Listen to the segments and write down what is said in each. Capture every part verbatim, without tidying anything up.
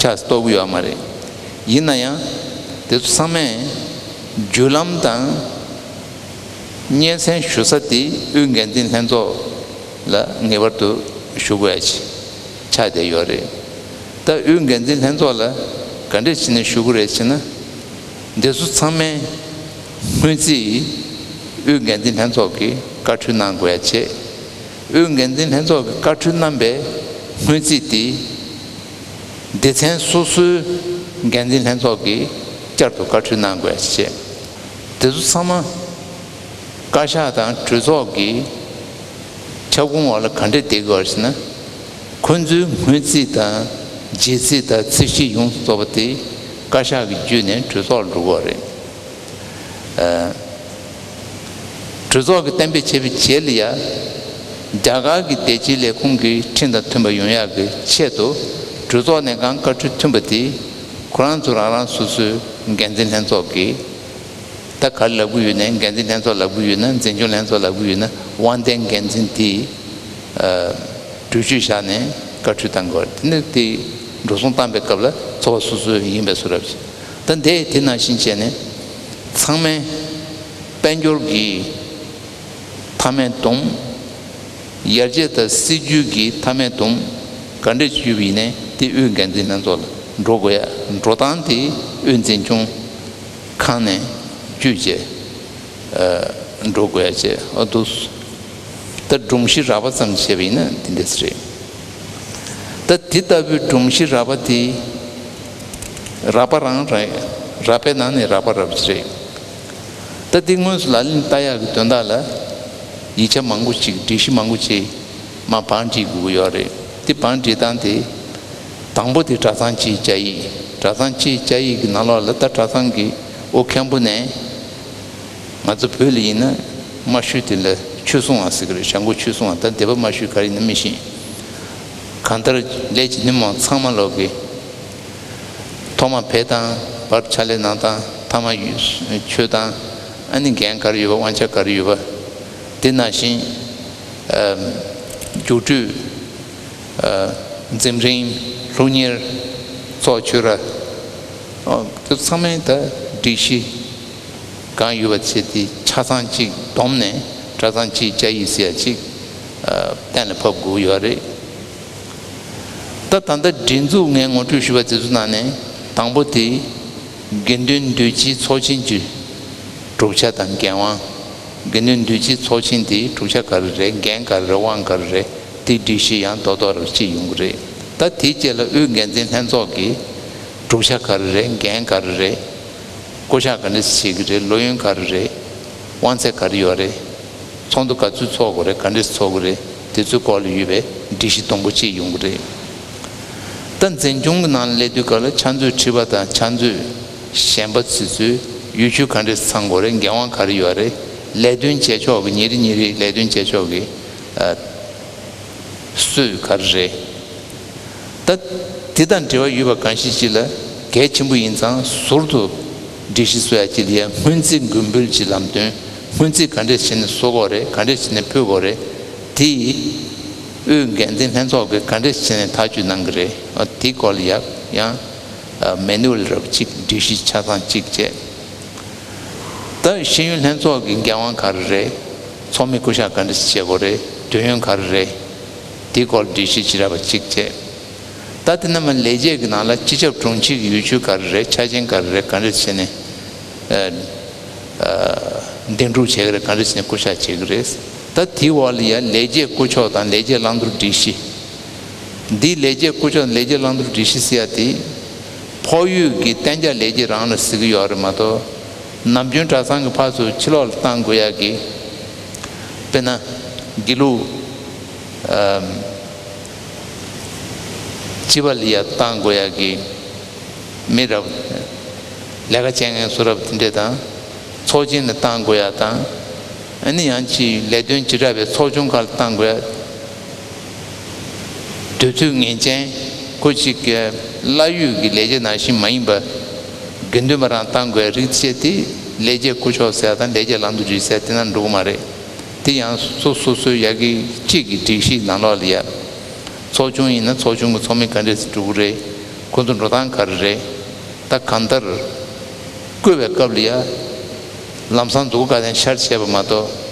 ཆགས་སུ་གཏོགས་ཀྱི་ཡོད་མ་རེད། ཡིན་ན་ཡང་དེ་ཚོ་ཚང་མས་བརྒྱུད་ལམ་དང་སྙན་སེང་ཞུ་ས་དེ་དབུས་འགན་འཛིན་ལྷན་ཚོགས་ལ་ངེས་པར་དུ་ཞུ་དགོས་ཡ་ཆགས་བསྡད་ཡོད་རེད། ད་དབུས་འགན་འཛིན་ལྷན་ཚོགས་ལ་ག་འདྲས་བྱས་ནས་ཞུ་དགོས་རེད་ཟེར་ན། འདི་ཚོ་ཚང་མས་སྔོན་རྩིས་དབུས་འགན་འཛིན་ལྷན་ཚོགས་ཀྱིས་བཀའ་འཁྲོལ་གནང་དགོས་ཡ་བྱས། དབུས་འགན་འཛིན་ལྷན་ཚོགས་ཀྱིས་བཀའ་འཁྲོལ་གནང་པའི་སྔོན་རྩིས་དེ་སྡེ་ཚན་སོ་སོའི་འགན་འཛིན་ལྷན་ཚོགས་ཀྱིས་བསྐྱར་དུ་བཀའ་འཁྲོལ་གནང་དགོས་ཡ་བྱས། འདི་ཚོ་ཚང་མ་བཀའ་ཤག་དང་གྲོས་ཚོགས་ཀྱི་ཁྱབ་ཁོངས་འོག་ལ་ག་འདྲས་བསྡད་དགོས་ཟེར་ན། ཁོང་ཚོའི་སྔོན་རྩིས་དང་རྗེས་རྩིས་དང་ཚད་གཞི་ཡོངས་སུ་རྫོགས་པ་དེ་བཀའ་ཤག་གི་བརྒྱུད་ནས་གྲོས་ཚོགས་ལ་འགྲོ་དགོས་རེད། ཨ། གྲོས་ཚོགས་ཀྱིས་གཏན་འབེབས་བྱས་པའི་རྗེས་ལ་ཡ། རྒྱ་གར་གྱི་བདེ་སྐྱིད་ལས་ཁུངས་ཀྱི་ཁྲིམས་དང་མཐུན་པ་ཡོང་ཡག་གི་ཆེད་དུ་གྲོས་ཚོགས་ནས་གང་བཀའ་འཁྲོལ་ཐོན་པ་དེ་ཁོ་རང་ཚོ་རང་རང་སོ་སོའི་འགན་འཛིན་ལྷན་ཚོགས་ཀྱིས། ད་ག་རེ་ལབ་ཀྱི་ཡོད་ན། འགན་འཛིན་ལྷན་ཚོགས་ལབ་ཀྱི་ཡོད་ན། འཛིན་སྐྱོང་ལྷན་ཚོགས་ལབ་ཀྱི་ཡོད་ན། དབང་ལྡན་འགན་འཛིན་དེས་ཨ་གྲོས་ཆོད་བཞག་ནས་བཀའ་འཁྲོལ་བཏང་དགོས། དེ་ནས་དེ་འགྲོ་སོང་བཏང་པའི་སྐབས་ལ་ཚོགས་པ་སོ་སོའི་ཡིན་པའི་བཟོ་འདྲ་ཞིག་ད་འདི་དེ་ནང་བཞིན་བྱས་ནས་ཚང་མས་དཔལ་འབྱོར་གྱི་མཐའ་མའི་སྡོམ། ཡར་རྒྱས་དང་སྲིད་ཇུས་ཀྱི་མཐའ་མའི་སྡོམ་ག་འདྲས་ཞུས་པ་ཡིན་ནའི་དེ་དབུས་འགན་འཛིན་ལྷན་ཚོགས་ལ་འགྲོ་དགོས་ཡ། འགྲོ་སྟངས་དེ་དབུས་འཛིན་སྐྱོང་ཁང་ནས་བརྒྱུད་བྱས་ཨ་འགྲོ་དགོས་ཡ་བྱས། ཨ་འདུག་ད་སྒྲོམ་གཞི་རགས་པ་ཙམ་བྱས་པ་ཡིན་ན་དེ་འདྲས་རེད། ད་དེ་ལྟ་བུའི་སྒྲོམ་གཞི་རགས་པ་དེ་རགས་པ་རང་རེད། རགས་པའི་ནང་ནས་རགས་པ་རགས་པ་ཞིག་རེད། ད་འདི་དངོས་སུ་ལག་ལེན་བསྟར་ཡག་གི་དོན་དག་ལ་ཡིག་ཆ་མང་པོ་ཅིག་སྒྲིག་གཞི་མང་པོ་ཅིག་མར་བང་སྒྲིག་དགོས་ཀྱི་ཡོད་རེད། འདི་བང་སྒྲིག་སྟངས་དེ་དང་པོ་དེ་གྲྭ་ཚང་སྤྱིའི་བཅའ་ཡིག་གྲྭ་ཚང་སྤྱིའི་བཅའ་ཡིག་གི་ནང་ལོགས་ལ། ད་གྲྭ་ཚང་གི་དབུ་མཁན་པོ་ནས་ང་ཚོ་བོད་ལ་ཡིན་ན་རྨ་ཤུལ་དེ་ལ་ཆོས་སྲུང་བ་ཟེར་གི་རེད། བྱང་སྒོ་ཆོས་སྲུང་བ། ད་སྡེ་པ་རྨ་ཤུལ་ག་རེ་ཡིན་ན་མི་ཤེས། གང་ལྟར་ལས་ཀྱི་སྣེ་མོ་ཚང་མ་ལོག་གི་ཐོག་མ་ཕེབས་སྟངས། བར་ཕྱག་ལས་གནང་སྟངས། ཐ་མ་ཡུལ་ཆོས་སྟངས། ཨ་ནི་འགན་ག་རེ་ཡོད་པ། དབང་ཆ་ག་རེ་ཡོད་པ། དེ་ནང་བཞིན་ཨ་རྒྱུགས་སྤྲོད། ཨ་འཛིན་རིམ། སློབ་གཉེར། ཚོགས་ཆོས་ར། ཨ་དེ་ཚང་མའི་ད་སྒྲིག་གཞི་གང་ཡོད་པ་བྱས་ཏེ་ཆ་ཚང་གཅིག་བསྡོམས་ནས་གྲྭ་ཚང་སྤྱིའི་བཅའ་ཡིག་ཟེར་ཡ་གཅིག་ཨ་གཏན་ལ་ཕབ་དགོས་ཡོད་རེད། ད་ད་ལྟ་སྒྲིག་འཛུགས་ངས་ངོ་སྤྲོད་ཞུས་པ་དེ་ཚོ་ནང་ནས་དང་པོ་དེ་དགེ་འདུན་འདུས་སྤྱིའི་ཚོགས་ཆེན་གྱི་གྲུབ་ཆ་དང་འགན་དབང་། དགེ་འདུན་འདུས་སྤྱིའི་ཚོགས་ཆེན་དེའི་གྲུབ་ཆ་ག་རེ་རེད། འགན་ག་རེ་རེད། དབང་ག་རེ་རེད། དེའི་སྒྲིག་གཞི་ཡང་རྡོག་རྡོག་རེ་ཅིག་ཡོང་གི་རེད། ད་དེའི་རྗེས་ལ་དབུས་འགན་འཛིན་ལྷན་ཚོགས་ཀྱི་གྲུབ་ཆ་ག་རེ་རེད། འགན་ག་རེ་རེད། བསྐོ་གཞག་ག་འདྲས་བྱེད་ཀྱི་རེད། ལོ་ཡུན་ག་རེ་རེད། དབང་ཚད་ག་རེ་ཡོད་རེད། ཚོགས་འདུ་ག་ཚོད་ཚོགས་དགོས་རེད། ག་འདྲས་ཚོགས་དགོས་རེད། དེ་ཚོའི་སྐོར་ལ་ཡོད་པའི་སྒྲིག་གཞི་དུམ་བུ་གཅིག་ཡོང་གི་རེད། ད་འཛིན་སྐྱོང་གི་ནང་ལ་སླེབས་དུས་སྐབས་ལ་ཕྱག་མཛོད་ཁྲི་པ་དང་ཕྱག་མཛོད་གཞན་པ་ཚོས་ཚོས་ཡུལ་ཆོས་ག་འདྲས་ཚང་དགོས་རེད། འགན་དབང་ག་རེ་ཡོད་རེད། ལས་དོན་བྱེད་ཕྱོགས་ཀྱི་ཉིན་རེ་ཉིན་རེའི་ལས་དོན་བྱེད་ཕྱོགས་ཀྱི་ཨ་སྲོལ་ག་རེ་རེད། ད་དེ་དང་འབྲེལ་བ་ཡོད་པ་གང་ཞིག་ཅིག་ལ་གལ་ཆེན་པོ་ཡིན་ཙང་ཟུར་དུ་སྒྲིག་གཞི་བཟོ་ཡ་ཅིག་ལ་ཡ་སྔོན་རྩིས་དགོས་འབུལ་གྱི་ལམ་སྟོན། སྔོན་རྩིས་ག་འདྲས་བྱས་ནས་བཟོ་དགོས་རེད། ག་འདྲས་བྱས་ནས་ཕུལ་དགོས་རེད། དེ་དབུས་འགན་འཛིན་ལྷན་ཚོགས་ཀྱིས་ག་འདྲས་བྱས་ནས་ཐག་གཅོད་གནང་གི་རེད། ཨ་དེའི་སྐོར་ལ་ཡ་ཡང་ཨ་མེ་ནུ་ཨལ་རབ་ཅིག་སྒྲིག་གཞི་ཆ་ཚང་གཅིག་བྱས། ད་ཤེས་ཡོན་ལྷན་ཚོགས་ཀྱི་འགན་དབང་ག་རེ་རེད། ཚོགས་མི་བསྐོ་གཞག་ག་འདྲ་བྱེད་དགོས་རེད། དུས་ཡུན་ག་རེ་རེད། དེའི་སྐོར་སྒྲིག་གཞི་བྱེ་བྲག་པ་གཅིག་བྱས། ད་དེ་ནས་མར་ལས་བྱེད་ཀྱི་ནང་ལ་སྤྱི་ཁྱབ་དྲུང་ཆེ་གི་ཡུལ་ཆོས་ག་རེ་རེད། ཆ་རྐྱེན་ག་རེ་རེད། ག་འདྲ་བྱས་ནས་ཨ་ཨ་འདེམས་སྒྲུག་བྱེད་ཀྱི་རེད། ག་འདྲ་བྱས་ནས་བསྐོ་གཞག་བྱེད་ཀྱི་རེད། ད་དེའི་འོག་ལ་ཡ་ལས་བྱེད་བསྐོ་ཕྱོགས་དང་ལས་བྱེད་བླང་དོར་སྒྲིག་གཞི། འདིའི་ལས་བྱེད་བསྐོ་ཕྱོགས། ལས་བྱེད་བླང་དོར་སྒྲིག་གཞི་ཟེར་ཡ་དེ་ཕོགས་ཡུལ་གྱི་གཏན་འཇགས་ལས་བྱེད་རང་ལ་ཟེར་གྱི་ཡོད་རེད་མ་གཏོགས། ནམ་རྒྱུན་གྲྭ་ཚང་གི་ཕར་ཚུར་ཕྱི་ལོགས་ལ་བཏང་དགོས་ཡག་གི། དཔེར་ན་དགེ་ལུགས་ཨམ་སྤྱི་པ་ལ་ཡ་བཏང་དགོས་ཡག་གི་མི་རབས་ལས་ཀ་བྱེད་མཁན་སུ་རབས་དེ་འདྲས་དང་། ཚོགས་ཆེན་ལ་བཏང་དགོས་ཡག་དང་། ཨ་ནི་ཡང་ཅིག་ལས་དོན་བྱེ་བྲག་པའི་ཚོགས་ཆུང་ཁག་ལ་བཏང་དགོས་ཡག་དུས་ཚོད་ངེས་ཅན། ཁོ་ཅིག་གི་བླ་ཡུལ་གྱི་ལས་བྱེད་ནང་བཞིན་མ་ཡིན་པ། དགེ་འདུན་པ་རང་བཏང་དགོས་ཡག་རིགས་བྱས་ཏེ་ལས་བྱེད་བསྐོ་ཕྱོགས་ཟེར་ཡག་དང་ལས་བྱེད་བླང་དོར་སྒྲིག་གཞི་ཟེར་ཡག་དེ་ནང་འགྲོ་གི་མ་རེད། དེ་ཡང་སོ་སོ་སོའི་ཡ་གི་གཅིག་གི་སྒྲིག་གཞིའི་ནང་ལོགས་ལ་ཡ། ཚོགས་ཆུང་ཡིན་ན་ཚོགས་ཆུང་གི་ཚོགས་མི་ག་འདྲས་སེ་འགྲོ་གི་རེད། ཁོ་ཚོ་འགྲོ་སྟངས་ག་རེ་རེད། ད་གང་ལྟར་བསྐུལ་བའི་སྐབས་ལ་ཡ། ལམ་སང་མཛུ་གུ་ག་དེ་ཤར་བྱས་པ་མ་གཏོགས།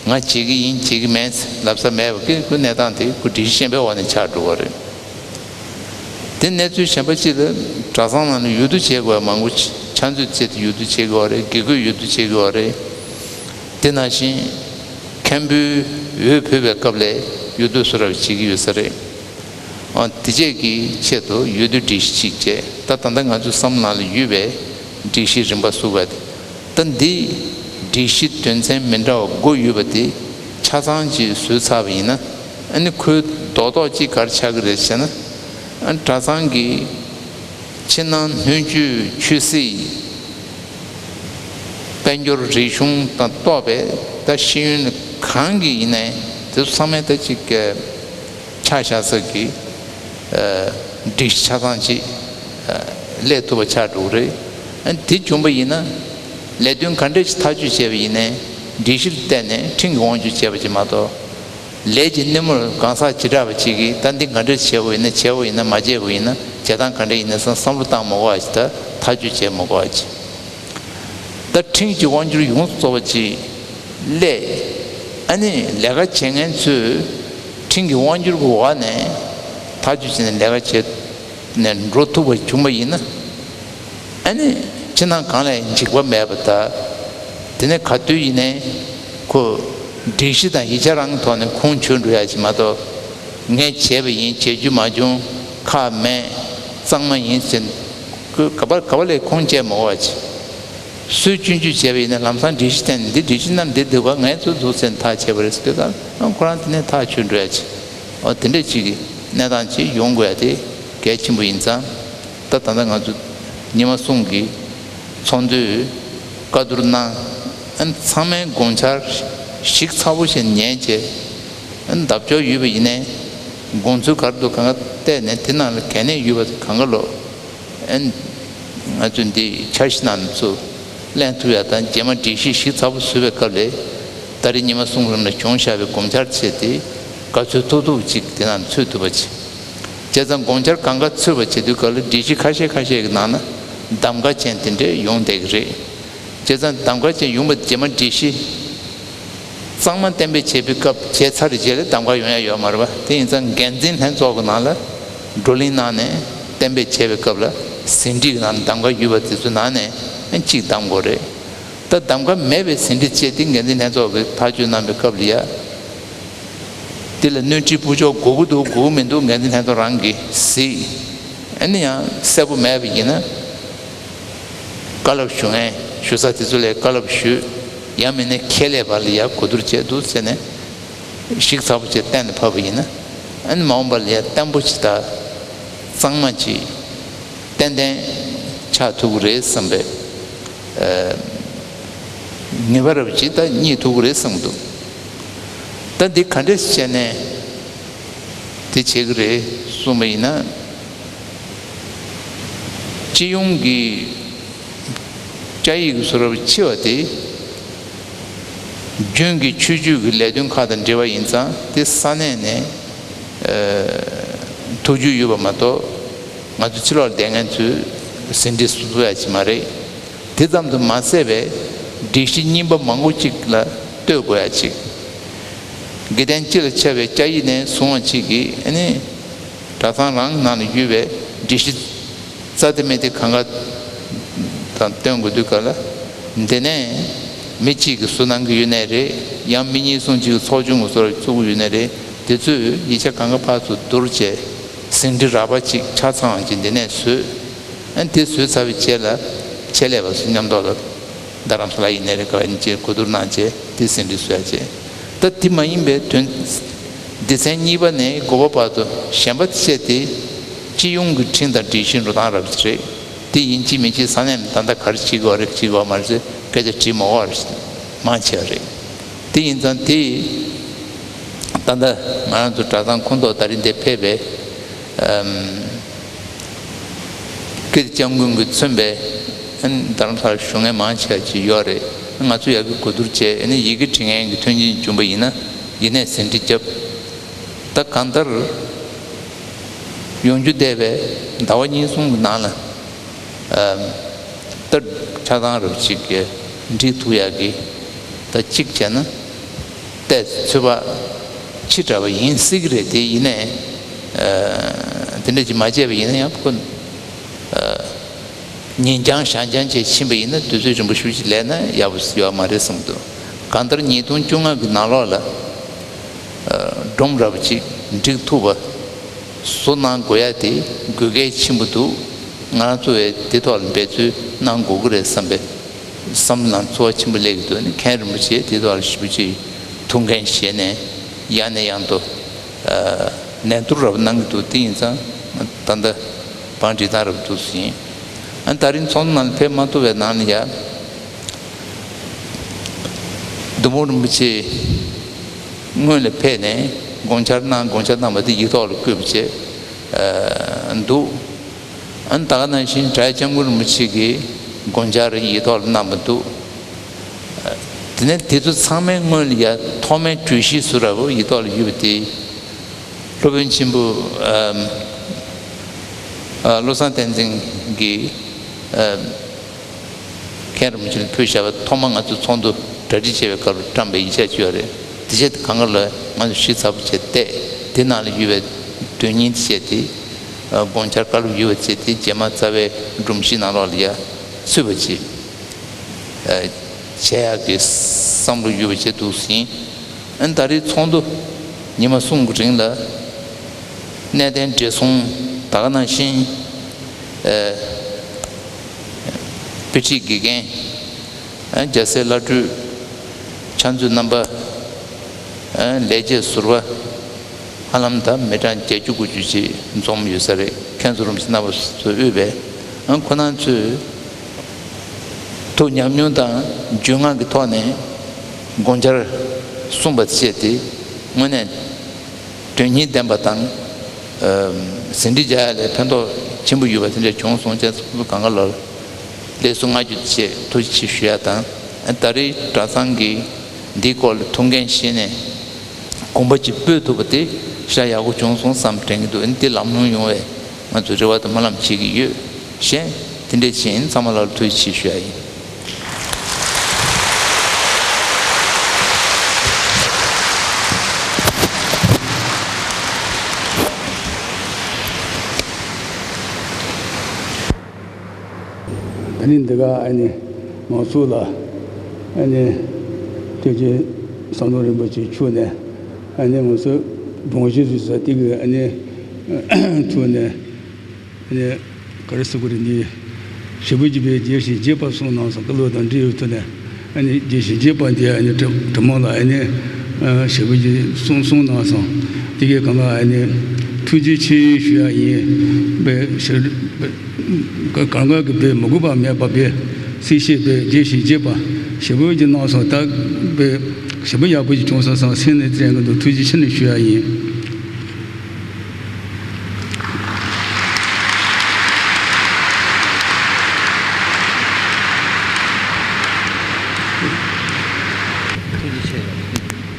ང་བྱེད་ཀྱི་ཡིན་བྱེད་ཀྱི་མེད་ལབ་ས་མེད་པ་གི་ཁོའི་གནས་སྟངས་དེ་ཁོ་སྒྲིག་གཞི་གཞན་པའི་འོག་ནས་ཆགས་འགྲོ་བ་རེད། དེ་གནས་ཚུལ་གཞན་པ་གཅིག་ལ། གྲྭ་ཚང་ནང་ལ་འོས་བསྡུ་བྱེད་དགོས་པ་མང་པོ་ཕྱག་མཛོད་བཙལ་ཏེ་འོས་བསྡུ་བྱེད་དགོས་པ་རེད། དགེ་བསྐོས་འོས་བསྡུ་བྱེད་དགོས་པ་རེད། དེ་ནང་བཞིན་མཁན་པོའི་འོས་བོད་པའི་སྐབས་ལ་འོས་བསྡུ་སུ་རབ་བྱེད་ཀྱི་ཡོད་ས་རེད། ཨ། དེ་བཅས་ཀྱི་ཆེད་དུ་འོས་བསྡུ་སྒྲིག་གཞི་གཅིག་བྱས། ད་ད་ལྟ་ང་ཚོའི་བསམ་བློ་ནང་ལ་ཡོད་པའི་སྒྲིག་གཞིའི་རིམ་པ་བཟོ་དགོས་ཏེ། ད་འདི་སྒྲིག་གཞི་དོན་ཚན་མི་འདྲ་བ་དགུ་ཡོད་པ་དེ་ཆ་ཚང་གཅིག་བཟོས་ཚར་བ་ཡིན་ན། ཨ་ནི་ཁོའི་རྡོག་རྡོག་གཅིག་ག་རེ་ཆགས་ཀྱི་རེད་ཟེར་ན། ཨ། གྲྭ་ཚང་གི་ཕྱི་ནང་སྣོད་བཅུད་ཆོས་སྲིད་དཔལ་འབྱོར་རིག་གཞུང་དང་གཏོགས་པའི་ད་ཤེས་ཡོན་གང་གི་ཡིན་ནའི་དེ་ཚོ་ཚང་མའི་ད་ཅིག་ཆ་བཞག་ས་གི། ཨ། སྒྲིག་གཞི་ཆ་ཚང་ཅིག་ཨ། སླེབས་ཐུབ་པ་ཆགས་འགྲོ་གི་རེད། ཨ། དེ་བྱུང་པ་ཡིན་ན། ལས་དོན་ག་འདྲས་ཞིག་ཐག་གཅོད་བྱས་པ་ཡིན་ནའི་སྒྲིག་གཞི་ལ་བལྟས་ནས་ཁྲིམས་ཀྱི་དབང་སྒྱུར་བྱས་པ་ཅིག་མ་གཏོགས། ལས་ཀྱི་སྣེ་མོར་གང་ཟག་བྱེ་བྲག་པ་ཅིག་གིས་ད་འདི་ག་འདྲས་བྱས་པ་ཡིན་ན། བྱས་པ་ཡིན་ན། མ་བྱས་པ་ཡིན་ན། བྱེད་སྟངས་ག་འདྲས་ཡིན་ན་བསམ་བསམ་བློ་བཏང་མ་དགོས་པ་ཅིག་ད་ཐག་གཅོད་བྱས་མ་དགོས་པ་ཅིག་ད་ཁྲིམས་ཀྱི་དབང་སྒྱུར་ཡོངས་སུ་རྫོགས་པ་ཅིག་སླེབས། ཨ་ནི་ལས་ཀ་བྱེད་མཁན་ཚོས་ཁྲིམས་ཀྱི་དབང་སྒྱུར་གྱི་འོག་ནས་ཐག་གཅོད་བྱས་ནས་ལས་ཀ་བྱས་ནས་འགྲོ་ཐུབ་པ་བྱུང་བ་ཡིན་ན། ཨ་ནི་ཕྱི་ནང་གང་ལ་འཇིགས་པ་མེད་པ། ད་དེ་ནས་ག་དུས་ཡིན་ནའི་ཁོ་སྒྲིག་གཞི་དང་ཡིག་ཆ་རང་གི་ཐོག་ནས་ཁུངས་འཁྱོལ་འགྲོ་ཡ་ཅིག་མ་གཏོགས། ངས་བྱས་པ་ཡིན། བྱེད་རྒྱུ་མ་བྱུང་། ཁག་མེད། གཙང་མ་ཡིན་ཟེར། ཁོས་ག་པར་ག་པ་ལས་ཁུངས་སྐྱེལ་མ་དགོས་པ་ཅིག་སུས་སྐྱོན་བརྗོད་བྱས་པ་ཡིན་ན་ལམ་སང་སྒྲིག་གཞི་བརྟེན་ནས། འདི་སྒྲིག་གཞི་ནང་འདི་འདུག་ག་ངས་ཚུར་འདུག་ཟེར་ནས་ཐག་བཅད་པ་རེད་ཟེར་དུས་ཙང་། ཁོ་རང་དེ་ནས་ཐག་ཆོད་འགྲོ་ཡ་ཅིག་འོ། དེ་འདྲས་ཅིག་གི་གནས་སྟངས་ཅིག་ཡོང་དགོས་ཡ་དེ་གལ་ཆེན་པོ་ཡིན་ཙང་། ད་ད་ལྟ་ང་ཚོ་ཉི་མ་གསུམ་གྱི་ཚོགས་འདུའི་བཀའ་བསྡུར་གནང་། ཨ་ནི་ཚང་མས་དགོངས་འཆར་ཞིབ་ཚགས་པོ་ཞིག་ཉན་བྱས། ཨ་ནི་བརྡ་སྦྱོར་ཡོད་པ་ཡིན་ནའི་དགོངས་ཚུལ་ག་རེ་འདུག་གང་ག་བལྟས་ནས། དེ་ནང་ལ་གལ་གནད་ཡོད་པ་གང་ག་ལོ། ཨ་ནི་ང་ཚོས་འདི་འཆར་གཞི་ནང་ཚུར་ལེན་ཐུབ་ཡ་དང་། རྗེས་མ་སྒྲིག་གཞི་ཞིབ་ཚགས་པོ་བཟོ་བའི་སྐབས་ལ་ད་རེས་ཉི་མ་གསུམ་རིང་ལ་བྱུང་བཞག་པའི་དགོངས་འཆར་བྱས་ཏེ་ག་ཚོད་ཐུབ་ཐུབ་ཅིག་དེ་ནང་ཚུད་ཐུབ་པ་བྱེད། བྱས་ཙང་དགོངས་འཆར་གང་ག་ཚུད་པ་བྱེད་དུས་སྐབས་ལ་སྒྲིག་གཞི་ཁ་ཤས་ཁ་ཤས་ཀྱི་ནང་ན་གདམ་ག་ཅན་དེ་འདྲས་ཡོང་བསྡད་ཀྱི་རེད། བྱས་ཙང་གདམ་ག་ཅན་ཡོང་བ་རྗེས་མ་སྒྲིག་གཞི་གཙང་མ་གཏན་འབེབས་བྱས་པའི་སྐབས། བྱས་ཚར་བའི་རྗེས་ལ་གདམ་ག་ཡོང་ཡ་ཡོད་མ་རེད་པ། དེ་ཡིན་ཙང་འགན་འཛིན་ལྷན་ཚོགས་ཀྱི་ནང་ལ་བགྲོ་གླེང་གནང་ནས་གཏན་འབེབས་བྱས་པའི་སྐབས་ལ་ཟིན་བྲིས་ཀྱི་ནང་ལ་གདམ་ག་ཡོད་པ་དེ་ཚོའི་ནང་ནས་གཅིག་གདམ་དགོས་རེད། ད་གདམ་ག་མེད་པའི་ཟིན་བྲིས་བཅས་དེ་འགན་འཛིན་ལྷན་ཚོགས་ཀྱིས་ཐག་གཅོད་གནང་བའི་སྐབས་ལ་ཡ། དེ་ལ་སྣོན་འཕྲི་ཕུལ་ཆོག་དགོས་ཀྱི་འདུག་དགོས་ཀྱི་མི་འདུག་འགན་འཛིན་ལྷན་ཚོགས་རང་གིས་གཟིགས། ཨ་ནི་ཡང་གསལ་པོ་མེད་པ་ཡིན་ན། བཀའ་སློབ་ཞུ་མཁན་ཞུ་ས་དེ་ཚོ་ལ་བཀའ་སློབ་ཞུས། ཡང་མིན་ན་ཁས་ལེན་པ་ལ་ཡ་གོ་བསྡུར་བྱས་འདུག་ཟེར་ནས་ཞིབ་ཚགས་པོ་བྱས་གཏན་ལ་ཕབ་པ་ཡིན་ན། ཨ་ནི་མ་འོངས་པ་ལ་ཡ་བརྟན་པོ་ཅིག་དང་གཙང་མ་ཅིག་ཏན་ཏན་ཆགས་ཐུབ་ཀྱི་རེད་བསམ་པའི། ཨ། ངེས་པ་རབ་ཅིག་ད་རྙེད་ཐུབ་ཀྱི་རེད་བསམ་གྱི་འདུག་ད་འདི་ག་འདྲས་བྱས་ནས་དེ་བྱེད་ཀྱི་རེད་གསུངས་པ་ཡིན་ན། སྤྱི་ཡོངས་ཀྱི་བཅའ་ཡིག་གི་བཟོ་འདྲ་ཆེ་བ་དེ། རྒྱུན་གྱི་ཆོས་བརྒྱུད་ཀྱི་ལས་དོན་ཁག་དང་འབྲེལ་བ་ཡིན་ཙང་། དེ་ས་གནས་ནས་ཨ་ཐུགས་རྒྱུས་ཡོད་པ་མ་གཏོགས། ང་ཚོ་ཕྱི་ལོགས་ལ་བསྡད་མཁན་ཚོས་ཟིན་བྲིས་སུ་བཟོ་ཡ་ཅིག་མ་རེད། དེ་ཙམ་དུ་མ་ཟད་པའི་སྒྲིག་གཞི་རྙིང་པ་མང་པོ་ཅིག་ལ་ལྟོས་དགོས་ཡ་ཅིག་དགེ་ལྡན་སྤྱི་ལ་ཁྱབ་པའི་བཅའ་ཡིག་ནས་བཟུང་བ་ཅིག་གིས། ཨ་ནི་གྲྭ་ཚང་རང་ནང་ལ་ཡོད་པའི་སྒྲིག་གཞི་རྩ་དེ་མེད་དེ་གང་ག་དང་སྟོན་དགོས་དུས་སྐབས་ལ། འདི་ནས་མི་གཅིག་གིས་བཟོ་གནང་གི་ཡོད་ནའི་རེད། ཡང་མི་གཉིས་གསུམ་ཅིག་གིས་ཚོགས་ཆུང་གི་བཟོ་འདྲ་བཙུགས་ཀྱི་ཡོད་ནའི་རེད། དེ་ཚོས་ཡིག་ཆ་གང་ག་ཕར་ཚུར་བསྡུར་བྱས། ཟིན་བྲིས་རགས་པ་ཅིག་ཆ་ཚང་བ་ཅིག་འདི་ནས་བཟོས། ཨ་ནི་དེ་བཟོས་ཚར་བའི་རྗེས་ལ་ཆེད་ལས་པ་ཚོ་མཉམ་དུ་ལ་རྡ་རམ་ས་ལ་ཡིན་ནའི་རེད། ག་བ་ཡིན་ཅེས་གོ་བསྡུར་གནང་བྱས་དེ་ཟིན་བྲིས་བཟོ་ཡ་བྱས། ད་དེ་མ་ཡིན་པའི་དོན། སྡེ་ཚན་གཉིས་པ་ནས་དགུ་པ་བར་དུ་གཞན་པ་བཅས་ཏེ་སྤྱི་ཡོངས་ཀྱི་ཁྲིམས་དང་སྒྲིག་གཞི་འགྲོ་སྟངས་རབ་རེད། དེ་ཡིན་གཅིག་མིན་གཅིག་ས་གནས་ནས་ད་ལྟ་ག་རེ་བྱེད་དགོས་རེད། བྱེད་དགོས་མ་རེད་ཟེར་སྐད་ཆ་དྲིས་མ་དགོས་པ་མང་ཆེ་བ་རེད། དེ་ཡིན་ཙང་དེ་ད་ལྟ་ང་རང་ཚོ་གྲྭ་ཚང་ཁོངས་གཏོགས་ད་རིང་འདིར་ཕེབས་པའི་ཨམ། ཀིརྟི་སྐྱབས་མགོན་གྱིས་མཚོན་པའི་རྡ་རམ་ས་ལར་བཞུགས་མཁན་མང་ཆེ་བ་ཅིག་ཡོད་རེད། ང་ཚོ་ཡར་གི་གོ་བསྡུར་བྱས། ཨ་ནི་ཡི་གེ་འབྲི་མཁན་གྱི་མཐུན་རྐྱེན་བྱུང་པ་ཡིན་ན་ཡིན་ནའི་ཟིན་བྲིས་བརྒྱབ། ད་གང་ལྟར་ ཡོང་རྒྱུ་བསྡད་པའི་ཟླ་བ་གཉིས་གསུམ་གྱི་ནང་ལ། ཨམ། ད་ཆགས་སྡང་རབ་ཅིག་གི་འགྲིག་ཐུབ་ཡག་གི། ད་གཅིག་བྱས་ན། ཏོག་ཙམ་ཚོད་དཔག་ཕྱི་དྲགས་པ་ཡིན་སྲིད་ཀྱི་རེད། དེ་ཡིན་ནའི། ཨ། དེ་འདྲ་ཅིག་མ་བྱས་པ་ཡིན་ན་ཡང་ཁོ། ཨ། ཉིན་འགྱངས་ཞག་འགྱངས་བྱས་ཕྱིན་པ་ཡིན་ན། དུས་ཚོད་རིང་པོ་ཞེ་པོ་ཅིག་ལས་ན་ཡག་པོ་ཡོད་མ་རེད་བསམ་འདུག་གང་ལྟར་ཉིས་སྟོང་བཅོ་ལྔ་གི་ནང་ལོགས་ལ། ཨ། སྒྲོམ་རབ་ཅིག་འགྲིག་ཐུབ་པ་བཟོ་གནང་དགོས་ཡ་དེ་དགོས་གལ་ཆེན་པོ་འདུག་ང་རང་ཚོ་བས་དེ་ཐོག་ལ་འབད་རྩོལ་གནང་དགོས་ཀྱི་རེད་བསམ་པའི་བསམ་བློ་ནང་ཚོར་བ་ཆེན་པོ་སླེབས་ཀྱི་འདུག་ཨ་ནི་མཁན་རིན་པོ་ཆེ་དེ་ཐོག་ལ་ཞེ་པོ་ཅིག་ཐུགས་འགན་བཞེས་ནས་ཡང་ནས་ཡང་དུ། ཨ། ནན་ཏུར་རབ་གནང་གི་འདུག་དེ་ཡིན་ཙང་ད་ལྟ་བང་སྒྲིག་སྟངས་རབ་འདུག་ཟིན། ཨ་ནི་ད་རིང་ཚོགས་འདུ་ནང་ལ་ཕེབས་མ་ཐུབ་པའི་ནང་ལ་ཡ། བདུད་མོ་རིན་པོ་ཆེ་སྔོན་ལ་ཕེབས་ནས་དགོངས་འཆར་གནང་། དགོངས་འཆར་གནང་བ་དེ་ཡིག་ཐོག་ལ་བཀོད་པ་བྱས། ཨ། འདུག་ཨ་ནི་ད་ག་ནང་བཞིན་གྲྭ་ཡི་སྐྱབས་མགོན་རིན་པོ་ཆེ་གིས་དགོངས་འཆར་ཡིག་ཐོག་ལ་གནང་བ་འདུག་དེ་ནས་དེ་ཚོ་ཚང་མའི་སྔོན་ལ་ཡ་ཐོག་མའི་གྲོས་གཞི་ཟུར་ར་བོ་ཡིག་ཐོག་ལ་ཡོད་པ་དེ། སློབ་དཔོན་ཆེན་པོ། ཨམ། ཨ། བློ་བཟང་བསྟན་འཛིན་གྱིས། ཨམ། མཁན་རིན་པོ་ཆེ་ལ་ཕུལ་བཞག་པ་ཐོག་མ་ང་ཚོ་ཚོགས་འདུ་གྲ་སྒྲིག་བྱེད་པའི་སྐབས་ལ་བཀྲམ་པའི་ཡིག་ཆ་ཅིག་ཡོད་རེད། དེ་ཆ་དེ་གང་ག་ལ་ང་ཚོ་ཞིབ་ཚགས་པོ་བྱས་བལྟས། དེ་ནང་ལ་ཡོད་པའི་དོན་སྙིང་དེ་བྱས་ཏེ། ཨ། དགོངས་འཆར་བཀའ་སློབ་ཡོད་པ་བྱས་ཏེ་རྗེས་མ་རྩ་བའི་སྒྲོམ་གཞི་ནང་ལོགས་ལ་ཡ་ཚུད་པ་ཅིག་ཨ། བྱེད་ཡག་གི་བསམ་བློ་ཡོད་པ་བྱས་འདུག་ཟིན། ཨ་ནི་ད་རེས་ཚོགས་འདུ་ཉི་མ་གསུམ་གྱི་རིང་ལ་གནས་བརྟན་བགྲེས་སོང་ད་ག་ནང་བཞིན། ཨ། དཔེ་ཁྲིད་དགེ་རྒན། ཨ། རྒྱལ་སྲས་བླ་སྤྲུལ། ཕྱག་མཛོད་རྣམ་པ། ཨ། ལས་བྱེད་ཟུར་པ། ཧ་ལམ་ད་མི་གྲངས་བརྒྱད་ཅུ་དགུ་བཅུ་ཅིག་འཛོམས་ཡོད་ས་རེད། མཁན་ཟུར་རིན་པོ་ཆེ་རྣམ་པ་ཚོས་དབུས་པའི། ཨ། ཁོང་རྣམ་ཚོས་ཐུགས་ཉམས་མྱོང་དང་རྒྱུས་མངའ་གི་ཐོག་ནས་དགོངས་འཆར་གསུངས་པ་བཅས་དེ་དངོས་གནས་དོན་སྙིང་ལྡན་པ་དང་། ཨ། ཟིན་བྲིས་རྒྱག་ཡ་ལ་ཕན་ཐོགས་ཆེན་པོ་ཡོད་པ་དེ་འདྲ་བྱུང་སོང་། བྱས་ཙང་སྐུ་གང་ག་ལ་ལེགས་གསོལ་བསྔགས་བརྗོད་བཅས་ཐུགས་རྗེ་ཆེ་ཞུ་ཡ་དང་། ཨ། ད་རེས་གྲྭ་ཚང་གིས་འདིའི་སྐོར་ལ་ཐུགས་འགན་བཞེས་ནས་གོམ་པ་གཅིག་སྤོས་ཐུབ་པ་དེ་ཞེ་དྲག་ཡག་པོ་བྱུང་སོང་བསམ་དྲན་གྱི་འདུག་ཨ་ནི་དེ་ལམ་ལྷོང་ཡོང་བའི་ང་ཚོས་རེ་བ་དང་སྨོན་ལམ་བྱེད་ཀྱི་ཡོད། གཞན་དེ་འདྲས་ཕྱིན་ཚང་མ་ལ་ཐུགས་རྗེ་ཆེ་ཞུ་ཡ་ཡིན། ད་ནི་འདི་ག་ཨ་ནི་མང་ཚོགས་ལ་ཨ་ནི་སྐྱབས་རྗེ་ཟམ་གདོང་རིན་པོ་ཆེ་མཆོག་ནས་ཨ་ནི་ང་ཚོ་དགོངས་གཞི་བཟོས་ས་དེ་གི་ཨ་ནི་ཐུགས་ནས་ཨ་ནི་ག་རེ་ཟེར་དགོས་རེད། འདི་ཞེ་པོ་ཅིག་པའི་རྒྱས་ཤིང་རྒྱས་པ་གསུངས་གནང་སོང་། བཀའ་སློབ་དང་འབྲེལ་ཡོད་ཐུགས་ནས་ཨ་ནི་རྒྱས་ཤིང་རྒྱས་པ་འདི་ཨ་ནི་དྲི་དྲི་མ་ལ་ཨ་ནི་ཞེ་པོ་ཅིག་གསུངས་གསུངས་གནང་སོང་། དེ་གི་སྒང་ལ་ཨ་ནི་ཐུགས་རྗེ་ཆེ་ཞུ་ཡ་ཡིན་པའི་ཞེ་གང་ག་གི་དཔེ་མ་གུས་པ་མེད་པ་དཔེ་སྲིད་ཞིའི་དཔེ་རྒྱས་ཤིང་རྒྱས་པ་ཞེ་པོ་ཅིག་གནང་སོང་། ད་དཔེ་ཞེ་པོ་ཡག་པོ་ཅིག་བྱུང་སོང་བསམ་སེམས་ནས་དྲན་གྱི་འདུག་ཐུགས་རྗེ་ཆེ་ནས་ཞུ་ཡ་ཡིན།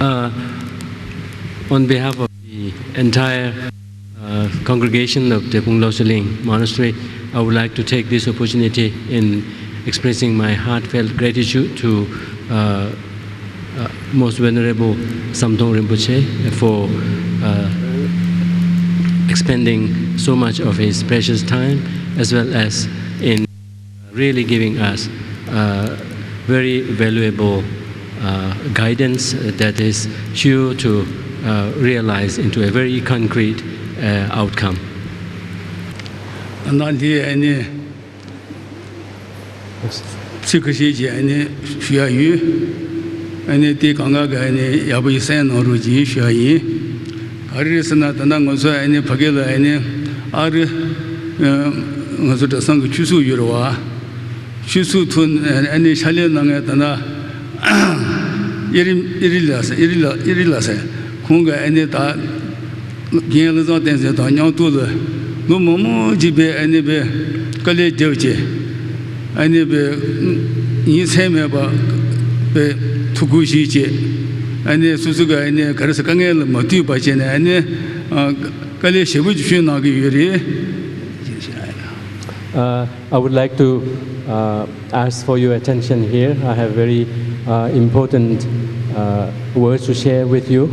Uh, on behalf of the entire uh, congregation of Drepung Loshiling Monastery, I would like to take this opportunity in expressing my heartfelt gratitude to uh, uh, Most Venerable Samdhong Rinpoche for uh, expending so much of his precious time as well as in really giving us uh, very valuable uh, guidance that is sure to uh, realize into a very concrete uh, outcome. ནང་འདི་ཨ་ནི་ཚིག་ཁ་ཤས་ཀྱིས་ཨ་ནི་ཞུ་ཡ་ཡོད། ཨ་ནི་དེ་གང་ག་གི་ཨ་ནི་ཡག་པོ་ཞིག་གསན་གནང་རོགས་གྱིས་ཞུ་ཡ་ཡིན། ག་རེ་རེད་ཟེར་ན་ད་ལྟ་ང་ཚོ་ཨ་ནི་ཕ་གི་ལ་ཨ་ནི་ཨ་རི་ང་ཚོ་གྲྭ་ཚང་གི་ཆོས་ཚོགས་ཡོད་རེད་བ། ཆོས་ཚོགས་ཐོག་ཨ་ནི་ཕྱག་ལས་གནང་མཁན་ད་ལྟ་ཨེ་རི་ཨེ་རི་ལགས་ཟེར་ཨེ་རི་ལགས་ཨེ་རི་ལགས་ཟེར། ཁོང་གིས་ཨ་ནི་ད་རྒན་བློ་བཟང་བསྟན་འཛིན་དང་མཉམ་དུ་ལ་ལོ་མང་པོ་ཅིག་པའི་ཨ་ནི་པའི་དཀའ་ལས་བརྒྱབ་བྱས། ཨ་ནི་པའི་ཉིན་མཚན་མེད་པ་པའི་ཐུགས་ཁུར་བཞེས་བྱས། ཨ་ནི་སོ་སོ་གི་ཨ་ནི་ག་རེ་ཟེར་དཀའ་ངལ་ལ་མ་ལྟོས་པ་བྱས་ནས་ཨ་ནི། དཀའ་ལས་ཞེ་པོ་ཅིག་བསྐྱོན་གནང་གི་ཡོད་རེད། Uh, I would like to uh, ask for your attention here. I have very uh, important uh, words to share with you.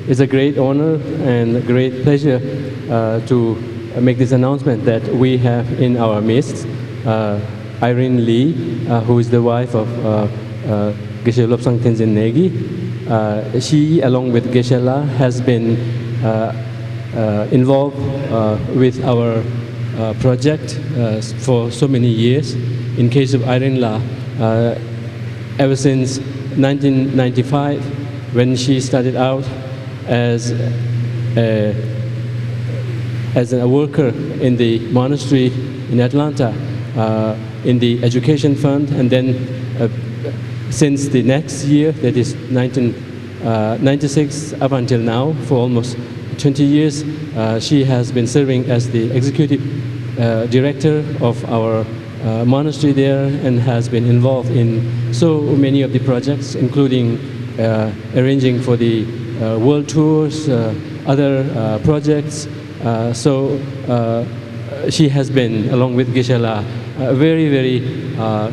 It's a great honor and a great pleasure uh, to make this announcement that we have in our midst uh, Irene Lee, uh, who is the wife of uh, uh, Geshe Lobsang Tenzin Negi. Uh, she, along with Geshe La, has been uh, uh, involved uh, with our uh, project uh, for so many years. In case of Irene La, uh, ever since nineteen ninety-five, when she started out as a, as a worker in the monastery in Atlanta, uh, in the education fund, and then uh, since the next year, that is nineteen uh, ninety-six up until now, for almost twenty years, uh, she has been serving as the executive uh, director of our uh, monastery there and has been involved in so many of the projects, including uh, arranging for the uh, world tours, uh, other uh, projects. Uh, so uh, she has been, along with Geshe La, uh, very, very uh,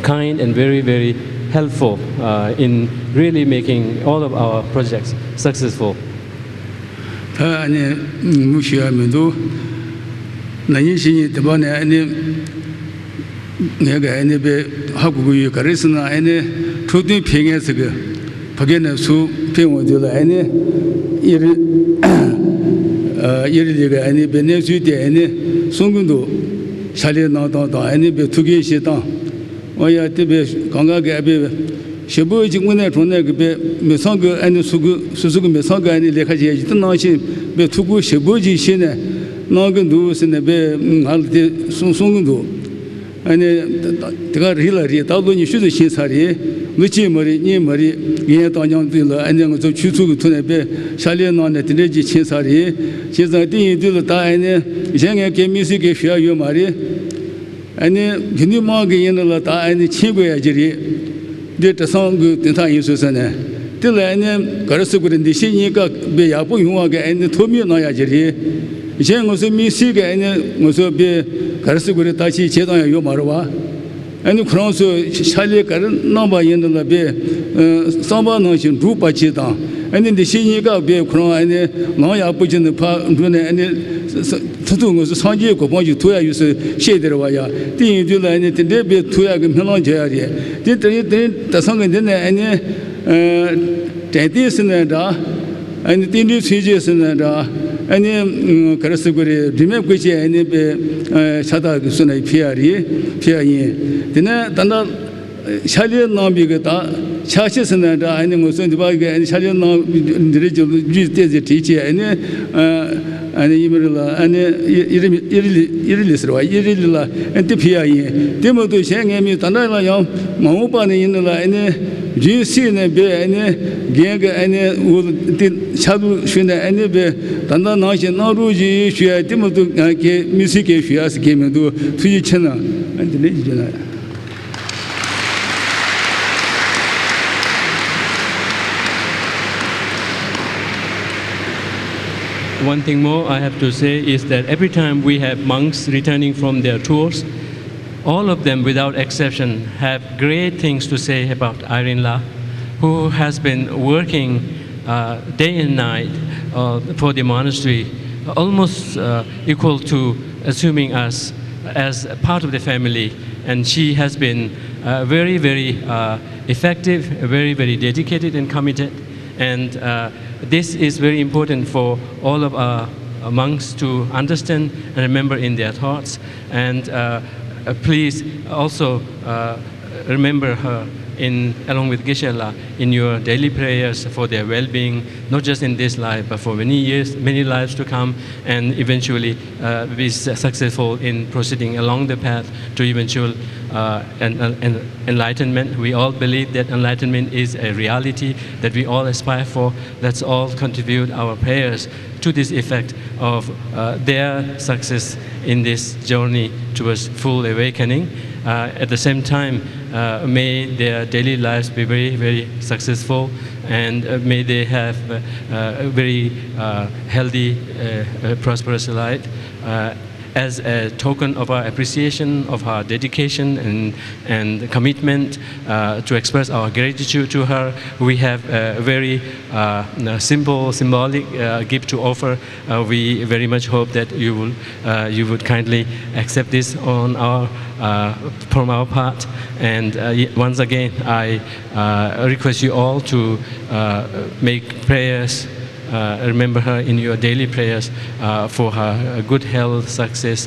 kind and very, very helpful uh, in really making all of our projects successful. ད་ཨ་ནི་མུ་ཤི་ཡ་མི་འདུག་ན་ནིང་ཕྱི་ཉིན་དེ་པ་ནས་ཨ་ནི་ངས་ག་ཨ་ནི་པའི་ཧ་གོ་གི་ཡོད། ག་རེ་ཟེར་ན་ཨ་ནི་འཁྲབ་སྟོན་ཕེབས་མཁན་ཟེར་གི་ཕ་གི་ནས་ཚུར་ཕེབས་འོང་དུས་ལ་ཨ་ནི་ཨི་རི་ཨི་རི་ལི་ག་ཨ་ནི་པའི་གནས་ཚུལ་དེ་ཨ་ནི་གསུང་གི་འདུག་ཕྱག་ལས་གནང་སྟངས་དང་ཨ་ནི་པའི་ཐུགས་འགན་བཞེས་སྟངས། ཨོ་ཡ་དེ་པའི་གང་ག་གི་ཨ་པའི་ཞེ་པོ་ཅིག་དངོས་གནས་དྲང་གནས་ཀྱི་པའི་མི་ཚང་གི་ཨ་ནི་སུ་གུ་སུ་སུ་གི་མི་ཚང་གི་ཨ་ནི་ལས་ཀ་བྱས་ཡ་ཅིག་ཏུ་གནང་ཤེས་པའི་ཐུགས་ཁུར་ཞེ་པོ་ཅིག་བཞེས་ནས་གནང་གི་འདུག་ཟེར་ནས་པའི་ང་ལ་དེ་གསུང་གསུང་གི་འདུག་ཨ་ནི་དེ་ག་རེད་ལ་རེད། ད་ལོ་ཉི་ཤུ་ཙམ་ཕྱིན་ཚར་རེད། ལོ་གཅིག་མ་རེད། གཉིས་མ་རེད། ཡིན་ཡང་དང་མཉམ་དུ་ལ་ཨ་ནི་ང་ཚོ་ཆོས་ཚོགས་ཀྱི་ཐོག་ནས་པའི་ཕྱག་ལས་གནང་ནས་དེ་འདྲས་ཅིག་ཕྱིན་ཚར་རེད། བྱས་ཙང་དེ་ཡིན་དུས་ལ་ད་ཨ་ནི་གཞན་ངས་སྐད་དམིགས་བསལ་སྐད་ཞུ་ཡ་ཡོད་མ་རེད། ཨ་ནི་དགེ་འདུན་དམངས་ཀྱི་ཡིན་ན་ལ་ད་ཨ་ནི་མཁྱེན་དགོས་ཡ་ཅིག་རེད། འདི་གྲྭ་ཚང་གི་དོན་དག་ཡིན་ཟེར་ཟེར་ནས་དེ་ལ་ཨ་ནི་ག་རེ་ཟེར་དགོས་རེད། འདི་ཕྱི་གཉིས་ཀ་དཔེ་ཡག་པོ་ཡོང་བ་གི་ཨ་ནི་ཐུགས་སྨོན་གནང་ཡ་ཅིག་རེད། གཞན་ང་ཚོ་དམིགས་བསལ་གི་ཨ་ནི་ང་ཚོ་དཔེ་ག་རེ་ཟེར་དགོས་རེད། ད་ཅི་བྱེད་སྟངས་ཡང་ཡོད་མ་རེད་བ། ཨ་ནི་ཁོ་རང་ཚོས་ཕྱག་ལས་ག་རེ་གནང་པ་ཡིན་ན་ལ་དཔེ་བསམ་པ་ནང་བཞིན་འགྲུབ་པ་ཅིག་དང་། ཨ་ནི་འདི་ཕྱི་གཉིས་ཀ་དཔེ་ཁོ་རང་ཨ་ནི་ལམ་ཡག་པོ་ཅིག་ནས་ཕར་འགྲོ་ནས་ཨ་ནི་ཐུབ་ཐུབ་ང་ཚོ་སངས་རྒྱས་གོ་འཕང་ཞིག་ཐོབ་ཡ་ཡོད་ཟེར་བཤད་དེ་རེད་བ་ཡ། དེ་ཡིན་དུས་ལ་ཨ་ནི་དེ་འདྲའི་དཔེ་ཐུབ་ཡ་གི་སྨོན་ལམ་རྒྱག་ཡ་རེད། དེ་དེ་རིང་དེ་རིང་གྲྭ་ཚང་གི་འདི་ནས་ཨ་ནི་དྲན་རྟེན་ཟེར་ནའི་འདྲ། ཨ་ནི་རྟེན་འབྲེལ་མཚོན་བྱེད་ཟེར་ནའི་འདྲ། ཨ་ནི་ག་རེ་ཟེར་དགོས་རེད། དྲི་མེད་བཀོད་ཅེས་ཨ་ནི་དཔེ་ཕྱག་རྟགས་ཀྱི་སོ་ནས་ཕུལ་ཡ་རེད། ཕུལ་ཡ་ཡིན། དེ་ནས་ད་ལྟ་ཕྱག་ལས་གནང་བའི་གི་ད་ཕྱག་ཕྱི་ཟེར་ནའི་འདྲ། ཨ་ནི་ང་ཚོ་འདི་པ་གི་ཨ་ནི་ཕྱག་ལས་གནང་འདི་རིགས་ཀྱི་རྒྱུད་བལྟས་ཚེ་བྲིས་ཅེས་ཨ་ནི་ཨ་ནི་ཡིན་མི་རེད་ལ། ཨ་ནི་ཡི་རི་ཡི་རི་ལི་ཡི་རི་ལི་ཟེར་བ། ཡི་རི་ལི་ལ་ཨ་ནི་དེ་ཕུལ་ཡ་ཡིན། དེ་མ་གཏོགས་གཞན་ངས་མི་ད་ལྟ་ལ་ཡང་མ་འོངས་པ་ནས་ཡིན་ན་ལ་ཨ་ནི་རྒྱུན་བསྲིངས་ནས་འབད་ཨ་ནི་རྒན་གི་ཨ་ནི་འུ་དེ་ཕྱག་ལུགས་ཞུས་ནས་ཨ་ནི་འབད་ད་ལྟ་ནང་བཞིན་གནང་རོགས་ཞེས་ཞུ་ཡ། དེ་མ་གཏོགས་ང་གི་དམིགས་བསལ་གྱི་ཞུ་ཡ་ཟེར་གྱི་མི་འདུག་ཐུགས་རྗེ་ཆེ་གནང་། ཨ་འདི་འདྲ་ཞིག་བྱས་ན། One thing more I have to say is that every time we have monks returning from their tours, all of them without exception have great things to say about Irene La, who has been working uh, day and night uh, for the monastery, almost uh, equal to assuming us as a part of the family. And she has been uh, very, very uh, effective, very, very dedicated and committed. And uh, this is very important for all of our monks to understand and remember in their thoughts. And uh, uh, please also uh, remember her in, along with Geshe La, in your daily prayers for their well-being, not just in this life, but for many years, many lives to come, and eventually uh, be su- successful in proceeding along the path to eventual uh, en- en- enlightenment. We all believe that enlightenment is a reality that we all aspire for. Let's all contribute our prayers to this effect of uh, their success in this journey towards full awakening. Uh, at the same time, Uh, may their daily lives be very, very successful, and uh, may they have uh, uh, a very uh, healthy, uh, uh, prosperous life. Uh, as a token of our appreciation of her dedication and, and commitment, uh, to express our gratitude to her, we have a very uh, simple, symbolic uh, gift to offer. Uh, we very much hope that you will, uh, you would kindly accept this on our, uh, from our part. And uh, y- once again, I uh, request you all to uh, make prayers, uh, remember her in your daily prayers uh, for her uh, good health, success.